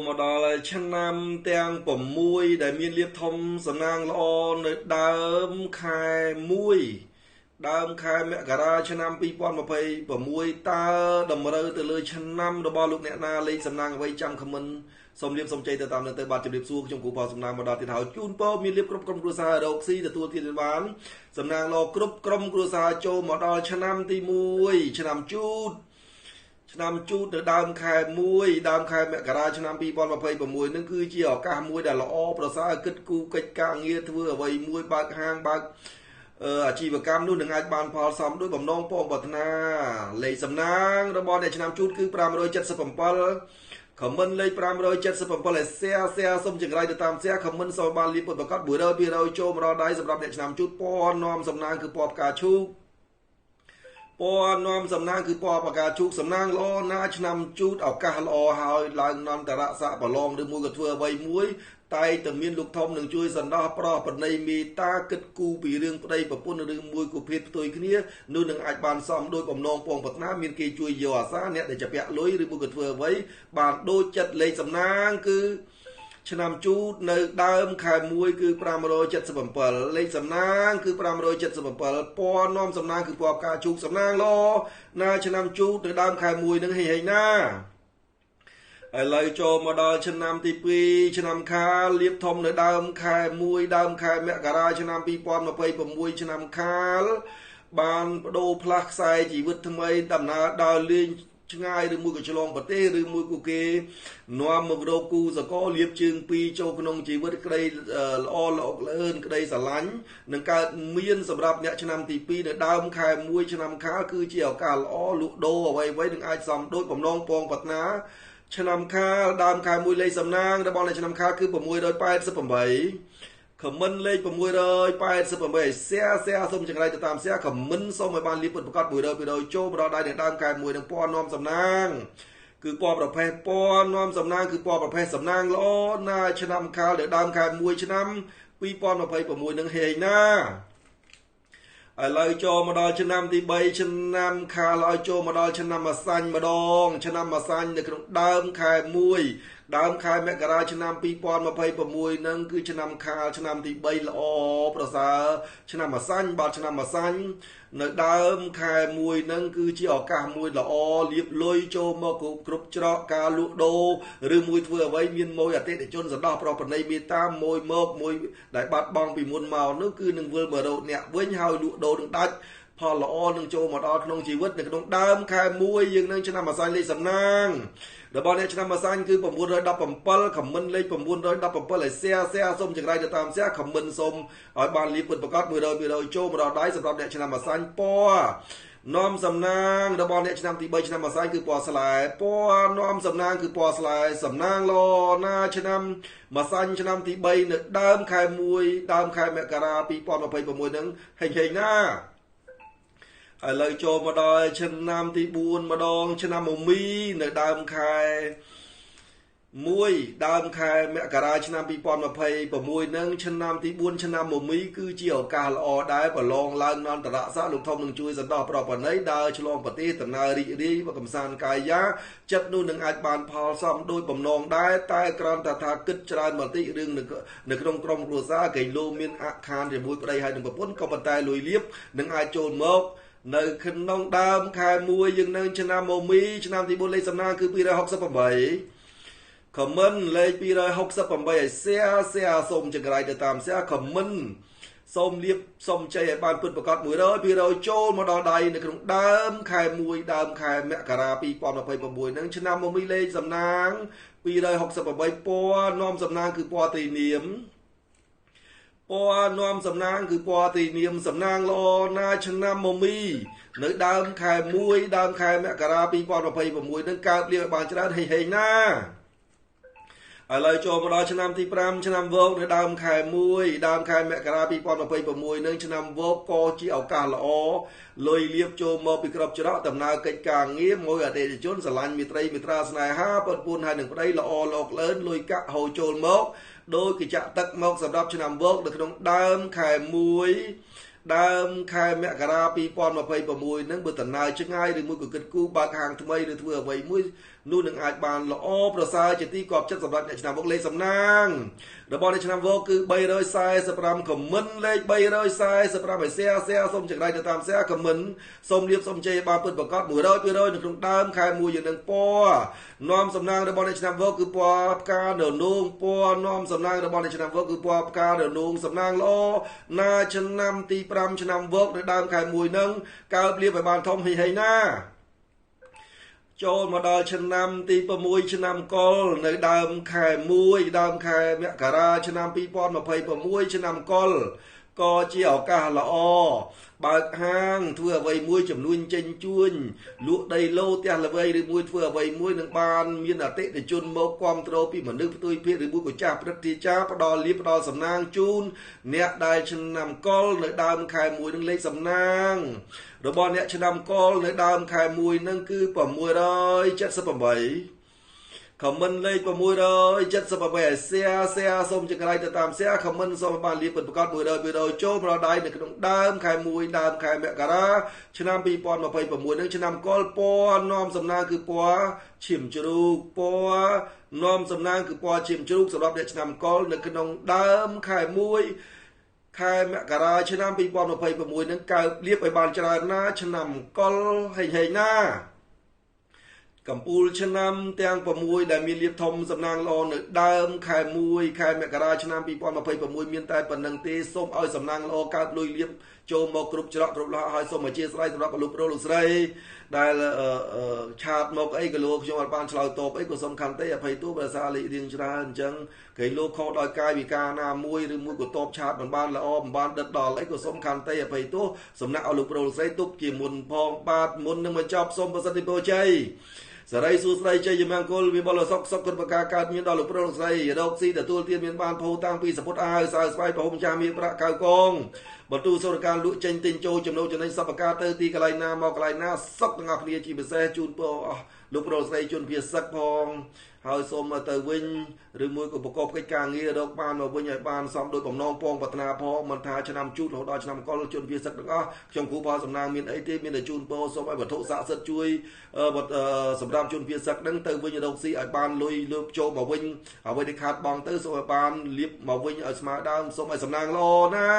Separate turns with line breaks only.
មកដល់ឆ្នាំទាំង6ដែលមានលៀបធំសំណាងល្អនៅដើមខែ1ដើមខែមករាឆ្នាំ2026តើតម្រូវទៅលើឆ្នាំរបស់លោកអ្នកណាលេខសំណាងអ្វីចាំខមមិនសូមលៀបសូមជ័យទៅតាមនឹងទៅបាទជម្រាបសួរខ្ញុំគ្រូផលសំណាងមកដល់ទៀតហើយជូនពរមានលៀបគ្រប់ក្រុមគ្រួសាររកស៊ីទទួលទានបានសំណាងល្អគ្រប់ក្រុមគ្រួសារចូលមកដល់ឆ្នាំទី1ឆ្នាំជូតឆ្នាំជូតនៅដើមខែ1ដើមខែមករាឆ្នាំ2026នឹងគឺជាឱកាសមួយដែលល្អប្រសើរគិតគូរកិច្ចការងារធ្វើអ្វីមួយបើកហាងបើកអាជីវកម្មនោះនឹងអាចបានផលសមដោយបំណងពងប្រាថ្នាលេខសំណាងរបស់អ្នកឆ្នាំជូតគឺ577ខមមិនលេខ577ឲ្យ share សូមចង្រៃទៅតាម share ខមមិនសូមបានលៀបពុតប្រកាស100 200ចូលមកដល់ដៃសម្រាប់អ្នកឆ្នាំជូតពណ៌នាំសំណាងគឺពណ៌ផ្កាឈូកពណ៌នាំសំណាងគឺពណ៌ផ្កាឈូកសំណាងល្អណាស់ឆ្នាំជូតឱកាសល្អហើយឡើងនន្តរស័កប្រឡងឬមួយក៏ធ្វើអ្វីមួយតែតែមានលោកធំនឹងជួយសន្តោសប្រោះប្រណីមេត្តាគិតគូរពីរឿងប្តីប្រពន្ធឬមួយក៏ភេទផ្ទុយគ្នានោះនឹងអាចបានសមដោយបំណងពងប្រាថ្នាមានគេជួយយកអាសាអ្នកដែលจะពាក់លុយឬមួយក៏ធ្វើអ្វីបានដូចចិត្តលេខសំណាងគឺឆ្នាំជូតនៅដើមខែ1គឺ577លេខសំណាងគឺ577ពណ៌នាំសំណាងគឺពណ៌ផ្កាឈូកសំណាងល្អណាឆ្នាំជូតនៅដើមខែ1នឹងហេងណាឥឡូវចូលមកដល់ឆ្នាំទី2ឆ្នាំខាលលៀបធំនៅដើមខែ1ដើមខែមករាឆ្នាំ2026ឆ្នាំខាលបានបដូរផ្លាស់ខ្សែជីវិតថ្មីដំណើរដើរលេងឆ្ងាយឬមួយក៏ឆ្លងប្រទេសឬមួយក៏គេនាំមករកគូសកលលៀបជើងពីរចូលក្នុងជីវិតក្តីល្អល្អក្លឿនក្តីស្រឡាញ់នឹងកើតមានសម្រាប់អ្នកឆ្នាំទី2នៅដើមខែ1ឆ្នាំខាលគឺជាឱកាសល្អលក់ដូរអ្វីៗនឹងអាចសមដូចបំណងពងប្រាថ្នាឆ្នាំខាលដើមខែ1លេខសំណាងរបស់អ្នកឆ្នាំខាលគឺ688ខមមិនលេខ688 share សូមចង្រៃទៅតាម share ខមមិនសូមឲ្យបានលៀបពិតប្រាកដ100 200ចូលមកដល់ដៃនៅដើមខែ1នឹងពណ៌នាំសំណាងគឺពណ៌ប្រភេទពណ៌នាំសំណាងគឺពណ៌ប្រភេទសំណាងល្អណាឆ្នាំខាលនៅដើមខែ1ឆ្នាំ2026នឹងហេងណាឥឡូវចូលមកដល់ឆ្នាំទី3ឆ្នាំខាលឲ្យចូលមកដល់ឆ្នាំម្សាញ់ម្ដងឆ្នាំម្សាញ់នៅក្នុងដើមខែ1ដើមខែមករាឆ្នាំ2026នឹងគឺឆ្នាំខាលឆ្នាំទី3ល្អប្រសើរឆ្នាំម្សាញ់បាទឆ្នាំម្សាញ់នៅដើមខែ1នឹងគឺជាឱកាសមួយល្អលៀបលុយចូលមកគ្រប់ច្រកការលក់ដូរឬមួយធ្វើអ្វីមានមួយអតិថិជនសន្តោសប្រណីមេត្តាមួយមកមួយដែលបាត់បង់ពីមុនមកនោះគឺនឹងវិលមករកអ្នកវិញហើយលក់ដូរនឹងដាច់ផលល្អនឹងចូលមកដល់ក្នុងជីវិតនៅក្នុងដើមខែ1យើងនឹងឆ្នាំម្សាញ់លេខសំណាងរបស់អ្នកឆ្នាំម្សាញ់គឺ917ខមមិនលេខ917ឲ្យ share សូមចង្រៃទៅតាម share ខមមិនសូមឲ្យបានលៀបពិតប្រាកដ100 200ចូលមកដល់ដៃសម្រាប់អ្នកឆ្នាំម្សាញ់ពណ៌នាំសំណាងរបស់អ្នកឆ្នាំទី3ឆ្នាំម្សាញ់គឺពណ៌ស្លែពណ៌នាំសំណាងគឺពណ៌ស្លែសំណាងល្អណាឆ្នាំម្សាញ់ឆ្នាំទី3នៅដើមខែ1ដើមខែមករា2026នឹងហេងណាឥឡូវចូលមកដល់ឆ្នាំទី4ម្ដងឆ្នាំមមីនៅដើមខែ1ដើមខែមករាឆ្នាំ2026នឹងឆ្នាំទី4ឆ្នាំមមីគឺជាឱកាសល្អដែរប្រឡងឡើងនន្តរស័កលោកធំនឹងជួយសន្តោសប្រពណីដើរឆ្លងប្រទេសដំណើររីករាយកំសាន្តកាយាចិត្តនោះនឹងអាចបានផលសមដោយបំណងដែរតែគ្រាន់តែថាគិតច្រើនបន្តិចរឿងនៅក្នុងក្រុមគ្រួសារកែងលោមានអខានជាមួយប្តីហើយនឹងប្រពន្ធក៏ប៉ុន្តែលួយលៀបនឹងអាចចូលមកនៅក្នុងដើមខែ1យើងនៅឆ្នាំមមីឆ្នាំទី4លេខសំណាងគឺ268ខមមិនលេខ268ឲ្យ share សូមចង្រៃទៅតាម share ខមមិនសូមលៀបសូមជ័យឲ្យបានពិតប្រាកដ100 200ចូលមកដល់ដៃនៅក្នុងដើមខែ1ដើមខែមករា2026នឹងឆ្នាំមមីលេខសំណាង268ពណ៌នាំសំណាងគឺពណ៌ត្រីនាមពណ៌នាំសំណាងគឺពណ៌ត្រីនាមសំណាងល្អណាឆ្នាំមមីនៅដើមខែ1ដើមខែមករា2026នឹងកើតលៀបឲ្យបានច្រើនហេងណាឥឡូវចូលមកដល់ឆ្នាំទី5ឆ្នាំវកនៅដើមខែ1ដើមខែមករា2026នឹងឆ្នាំវកក៏ជាឱកាសល្អលុយលៀបចូលមកពីក្របច្រកដំណើរកិច្ចការងារមួយអតិថិជនស្រឡាញ់មេត្រីមេត្រាស្នេហាប្រពន្ធហើយនឹងប្តីល្អលោកលឿនលុយកាក់ហូរចូលមកដោយកញ្ចាក់ទឹកមកសម្រាប់ឆ្នាំវកនៅក្នុងដើមខែ1ដើមខែមករា2026នឹងបើដំណើរឆ្ងាយឬមួយក៏គិតគូរបើកហាងថ្មីឬធ្វើអ្វីមួយ នោះនឹងអាចបានល្អប្រសើរជាទីគាប់ចិត្តសម្រាប់អ្នកឆ្នាំវកលេខសំណាងរបស់អ្នកឆ្នាំវកគឺ345ខមមិនលេខ345ឲ្យ share សូមចង្រៃទៅតាម share ខមមិនសូមលៀបសូមជ័យបានពិតប្រាកដ100%នៅក្នុងដើមខែ1យើងនឹងពណ៌នាំសំណាងរបស់អ្នកឆ្នាំវកគឺពណ៌ផ្កាននោងពណ៌នាំសំណាងរបស់អ្នកឆ្នាំវកគឺពណ៌ផ្កាននោងសំណាងល្អណាឆ្នាំទី5ឆ្នាំវកនៅដើមខែ1នឹងកើបលៀបឲ្យបានធំហីហីណាចូលមកដល់ឆ្នាំទី6ឆ្នាំកុលនៅដើមខែ1ដើមខែមករាឆ្នាំ2026ឆ្នាំកុលក៏ជាឱកាសល្អបើកហាងធ្វើអ្វីមួយចំនួនចេញជួញលក់ដីឡូផ្ទះល្វែងឬមួយធ្វើអ្វីមួយនឹងបានមានអតិថិជនមកគ្រប់គ្រងពីមនុស្សផ្ទុយភេទឬមួយក៏ចាស់ព្រឹទ្ធាចារ្យផ្ដល់លៀបផ្ដល់សំណាងជូនអ្នកដែលឆ្នាំកុលនៅដើមខែ1នឹងលេខសំណាងរបស់អ្នកឆ្នាំកុលនៅដើមខែ1នឹងគឺ678ខមមិនលេខ678ឲ្យ share សូមចង្រៃទៅតាម share ខមមិនសូមបានលៀបពិតប្រាកដ100%ចូលមកដល់ដៃនៅក្នុងដើមខែ1ដើមខែមករាឆ្នាំ2026នឹងឆ្នាំកុលពណ៌នាំសំណាងគឺពណ៌ឈាមជ្រូកពណ៌នាំសំណាងគឺពណ៌ឈាមជ្រូកសម្រាប់អ្នកឆ្នាំកុលនៅក្នុងដើមខែ1ខែមករាឆ្នាំ2026នឹងកើបលៀបឲ្យបានច្រើនណាឆ្នាំកុលហេងហេងណាកម្ពូលឆ្នាំទាំង6ដែលមានលៀបធំសំណាងល្អនៅដើមខែ1ខែមករាឆ្នាំ2026មានតែប៉ុណ្្នឹងទេសូមឲ្យសំណាងល្អកើតលុយលៀបចូលមកគ្រប់ច្រកគ្រប់លហហើយសូមអធិស្ឋានសម្រាប់លោកប្រុសលោកស្រីដែលឆាតមកអីក៏លោកខ្ញុំអត់បានឆ្លើយតបអីក៏សំខាន់ទេអភ័យទោសភាសាលេខរៀងច្រើនអញ្ចឹងគេលោកខុសដោយកាយវិការណាមួយឬមួយក៏តបឆាតមិនបានល្អមិនបានដិតដល់អីក៏សំខាន់ទេអភ័យទោសសំណាក់ឲ្យលោកប្រុសលោកស្រីទុកជាមុនផងបាទមុននឹងបញ្ចប់សូមប្រសិទ្ធិពរជ័យសរីសួស្តីជ័យមង្គលវិបុលសុខសុខគុណប្រការកើតមានដល់លោកប្រុសលោកស្រីរកស៊ីទទួលទានមានបានភោតាំងពីសពុតអាវសៅស្វ័យប្រហុំចាស់មានប្រាក់កៅកងបន្ទូសូរការលក់ចេញទិញចូលចំណូលចំណេញសពការទៅទីកន្លែងណាមកកន្លែងណាសុខទាំងអស់គ្នាជាពិសេសជូនពរអស់លោកប្រុសស្រីជនភាសឹកផងហើយសូមទៅវិញឬមួយក៏ប្រកបកិច្ចការងាររកបានមកវិញឲ្យបានសមដោយបំណងពងប្រាថ្នាផងមិនថាឆ្នាំជូតរហូតដល់ឆ្នាំកុលជនភាសឹកទាំងអស់ខ្ញុំគ្រូផលសំណាងមានអីទេមានតែជូនពរសូមឲ្យវត្ថុស័ក្តិសិទ្ធិជួយសម្រាប់ជនភាសឹកនឹងទៅវិញរកស៊ីឲ្យបានលុយលើកចូលមកវិញអ្វីដែលខាតបង់ទៅសូមឲ្យបានលៀបមកវិញឲ្យស្មើដើមសូមឲ្យសំណាងល្អណា